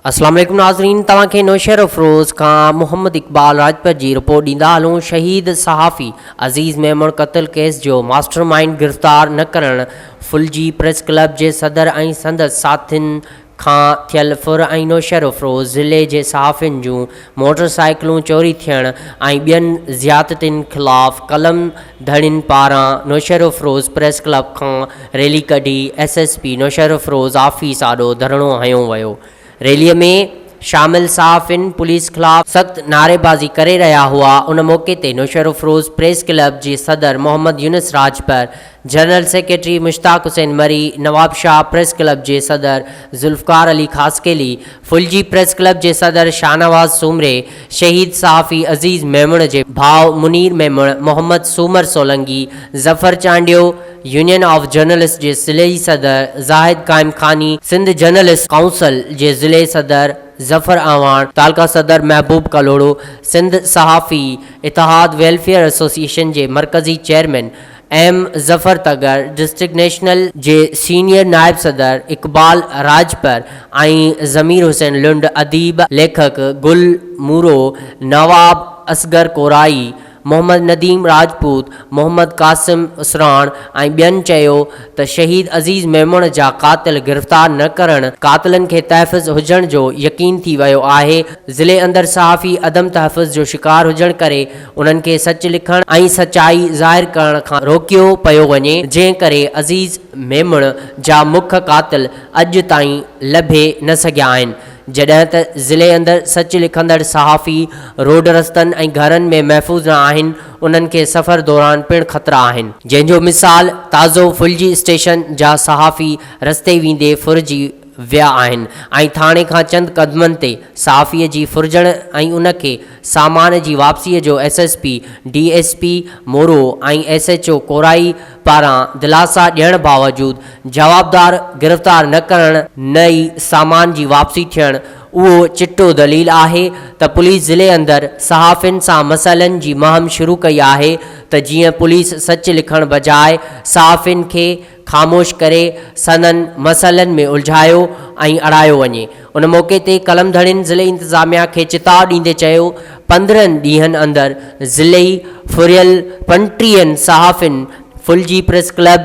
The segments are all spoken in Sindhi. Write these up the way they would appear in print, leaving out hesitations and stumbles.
اسلام عليڪم ناظرين توهان کي نوشهروفروز کان محمد اقبال راڄپر جي رپورٽ ڏيندا هلون شهيد صحافي عزيز ميمڻ قتل ڪيس جو ماسٽر مائينڊ گرفتار نه ڪرڻ ڦلجي پريس ڪلب جي صدر ۽ سندس ساٿين کان ٿيل ڦر ۽ نوشهروفروز ضلعي جي صحافين جون موٽر سائيڪلون چوري ٿيڻ ۽ ٻين زيادتين خلاف قلم ڌڻين پاران نوشهروفروز پريس ڪلب کان ريلي ڪڍي S S P Naushahro Feroze office آڏو ڌرڻو هنيو ويو. ريلي ۾ شامل صحافين پوليس خلاف سخت نعريبازي ڪري رهيا هئا. ان موقعي تي نوشهروفروز پريس ڪلب جي صدر Muhammad Younis Rajpar, general secretary Mushtaq Hussain Marri, Nawabshah press club جي صدر ذوالفقار علي خاصخيلي، ڦلجي پريس ڪلب جي صدر شاهنواز سومري، شهيد صحافي عزيز ميمڻ جي ڀاء Munir Memon, Muhammad Soomar Solangi, Zafar Chandio, union of journalist جي ضلعي صدر زاهد قائمخاني، سنڌ جرنلسٽ ڪائونسل جي ضلعي صدر ظفر اعواڻ، تعلقه صدر محبوب ڪلهوڙو، سنڌ صحافي اتحاد ويلفيئر ايسوسيئيشن جي مرڪزي chairman M Zafar Tagar, district national جي سينيئر نائب صدر اقبال راڄپر ۽ ضمير حسين لنڊ، اديب ليکڪ گل مورو، نواب اصغر ڪورائي، محمد نديم راجپوت، محمد قاسم اسراڻ ۽ ٻين چيو ته شهيد عزيز ميمڻ جا قاتل گرفتار نه ڪرڻ قاتلن کي تحفظ هجڻ جو يقين ٿي ويو آهي، ضلعي اندر صحافي عدم تحفظ جو شڪار هجڻ ڪري انهن کي سچ لکڻ ۽ سچائي ظاهر ڪرڻ کان روڪيو پيو وڃي، جنهن ڪري عزيز ميمڻ جا مک قاتل اڄ تائين لڀي نه سگهيا آهن، جڏهن ته ضلعي اندر سچ لکندڙ صحافي روڊ رستن ۽ گهرن ۾ محفوظ نه آهن، انهن کي سفر دوران پڻ خطرا آهن. جنهن جو مثال تازو ڦلجي اسٽيشن جا صحافي رستي ويندي ڦرجي ويا آهن ۽ ٿاڻي کان چند قدمن تي صحافي جي ڦرجڻ ۽ ان کي سامان جي واپسي جو S S P, D S P Moro ۽ S H O Korai پاران دلاسا ڏيڻ باوجود جوابدار گرفتار نه ڪرڻ نه ئي سامان جي واپسي ٿيڻ اهو چٽو دليل آهي ته پوليس ضلعي اندر صحافين سان مسئلن جي مهم شروع ڪئي آهي ته جيئن پوليس سچ لکڻ بجاء صحافين کي خاموش ڪري سندن مسئلن ۾ الجهايو ۽ اڙايو وڃي. ان موقعي تي قلم ڌڻين ضلعي انتظاميا کي چتاء ڏيندي چيو 15 ڏينهن اندر ضلعي ڦريل پنٽيهن صحافين ڦلجي پريس ڪلب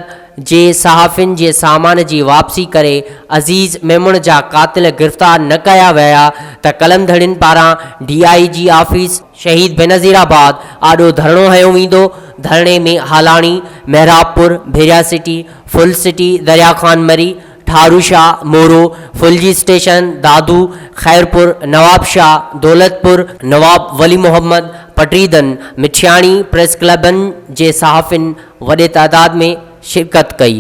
جي صحافين جي سامان جي واپسي ڪري عزيز ميمڻ جا قاتل گرفتار نه ڪيا ويا ته قلم ڌڻين پاران ڊي I جي آفيس شهيد بينظير آباد آڏو ڌرڻو هنيو ويندو، ڌرڻي ۾ هالاڻي، محرابپور، ڀيريا سٽي، ڦل سٽي، دريا خان مري، ٺارو شاهه، مورو، ڦلجي اسٽيشن، دادو، خيرپور، نوابشاهه، دولتپور، نواب ولي محمد، پٽريدن، مٺياڻي پريس ڪلبن جي صحافين وڏي تعداد ۾ شرڪت ڪئي.